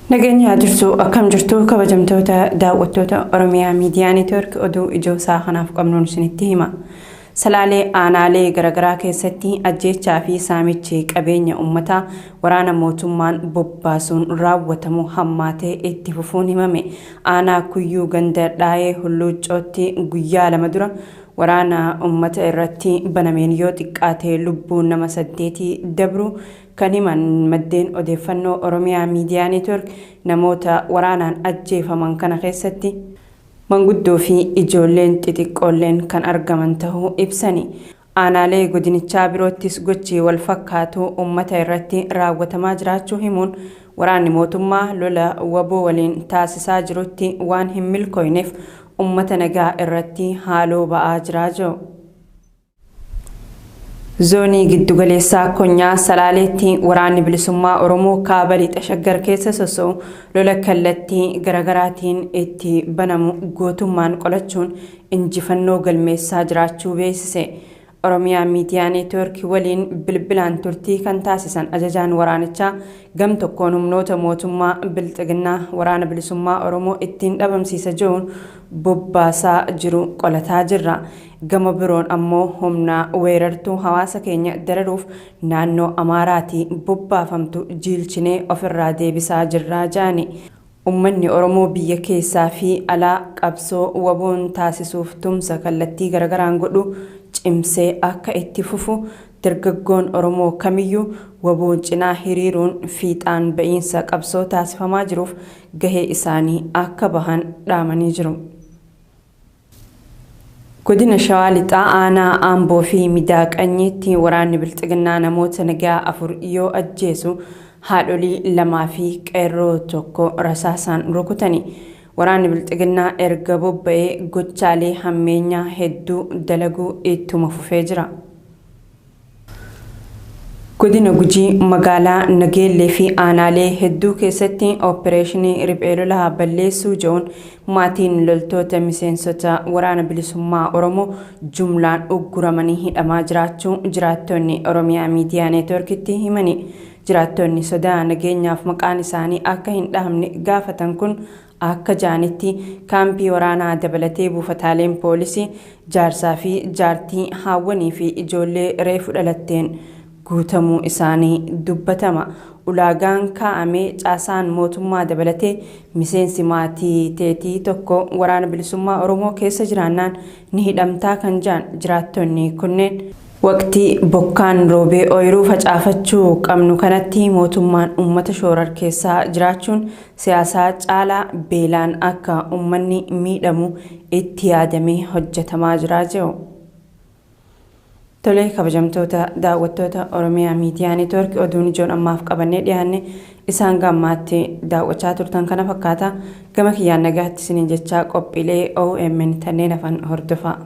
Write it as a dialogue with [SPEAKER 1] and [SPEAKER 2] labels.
[SPEAKER 1] Nageenya jirtu akkam jirtu kabajamtoota daawwattoota Oromiyaa Miidiyaa Neetwoork oduu ijoo isaa kanaaf qabnuun isinitti hima. Salaalee aanaalee garaagaraa keessatti ajjeechaa fi saamichi qabeenya uummataa waraana mootummaan bobbaasuun raawwatamu hammaatee itti fufuun himame. Aanaa Kuyyuu ganda Dhaayee Hulluuccootti guyyaa 2 dura waraana uummata irratti banameen yoo xiqqaate lubbuun nama 8 dabru kan himan maddeen odeeffannoo Oromiyaa Miidiyaa Neetwoork namoota waraanaan ajjeefaman kana keessatti manguddoo fi ijoolleen xixiqqoolleen kan argaman ta'uu ibsani. Aanaalee godinichaa biroottis gochi wal fakkaatu uummata irratti raawwatamaa jiraachuu himuun waraanni mootummaa lola waboo waliin taasisaa jirutti waan hin milkooyneef uummata nagaa irratti haaloo ba'aa jiraa jiru. Zoonii giddugaleessaa Konyaa Salaaleetti waraanni bilisummaa Oromoo kaaba lixa Shaggar keessa sosso'u lola kallattii garaagaraatiin itti banamu gootummaan qolachuun injifannoo galmeessaa jiraachuu beeksise. Oromiyaa Miidiyaa Neetwoork waliin bilbilaan turtii kan taasisan ajajaan waraanichaa gam tokkoon humnoota mootummaa bilxiginnaa waraana bilisummaa Oromoo ittiin dhabamsiisa jiruun bobbaasaa jiru qolataa jirra. Gama biroon ammoo humna weerartuu hawaasa keenya dararuuf naannoo Amaaraatii bobbaafamtu jiilchinee ofirraa deebisaa jirraa jaani. Uummanni Oromoo biyya keessaa fi alaa qabsoo waboon taasisuuf tumsa kallattii garagaraan godhu cimsee akka itti fufu dargaggoon Oromoo kamiyyuu waboon cinaa hiriiruun fiixaan ba'iinsa qabsoo taasifamaa jiruuf gahee isaanii akka bahan dhaamanii jiru. Godina Shawaa Lixaa aanaa Amboo fi Midaaqanyiitti waraanni bilxiginnaa namoota nagaa 4 yoo ajjeesu haadholii 2 fi qeerroo 1 rasaasaan rukutani. Waraanni bilxiginnaa erga bobba'ee gochaalee hammeenyaa hedduu dalaguu ittuma fufee jira. Godina Gujii magaalaa Nageellee fi aanaalee hedduu keessatti ooppereeshinii riphee lolaa balleessuu jedhuun maatiin loltoota miseensota waraana bilisummaa Oromoo jumlaan ugguramanii hidhamaa jiraachuu jiraattonni Oromiyaa Miidiyaa Neetwoorkitti himani. Jiraattonni sodaa nageenyaaf maqaan isaanii akka hin dhahamne gaafatan kun akka jaanitti kaampii waraanaa dabalatee buufataaleen poolisii jaarsaa fi jaartii haawwanii fi ijoollee reefu dhalatteen guutamuu isaanii dubbatama. Ulaagaan kaa'amee caasaan mootummaa dabalatee miseensi maatii teetii tokko waraana bilisummaa Oromoo keessa jiraannaan ni hidhamtaa kan jaan jiraattonni kunneen. Waqtii bokkaan roobee ooyiruu facaafachuu qabnu kanatti mootummaan uummata shoorar keessaa jiraachuun siyaasaa caalaa beelaan akka uummanni miidhamu itti yaadamee hojjetamaa jira jiru. Tolee kabajamtoota daawwattoota Oromiyaa Miidiyaa Neetwoork oduun ijoon ammaaf qabannee dhiyaanne isaan gammaatti daawwachaa turtan kana fakkaata. Gama kiyyaan nagaatti isiniin jechaa qophiilee OMN tanneen hafan hordofaa.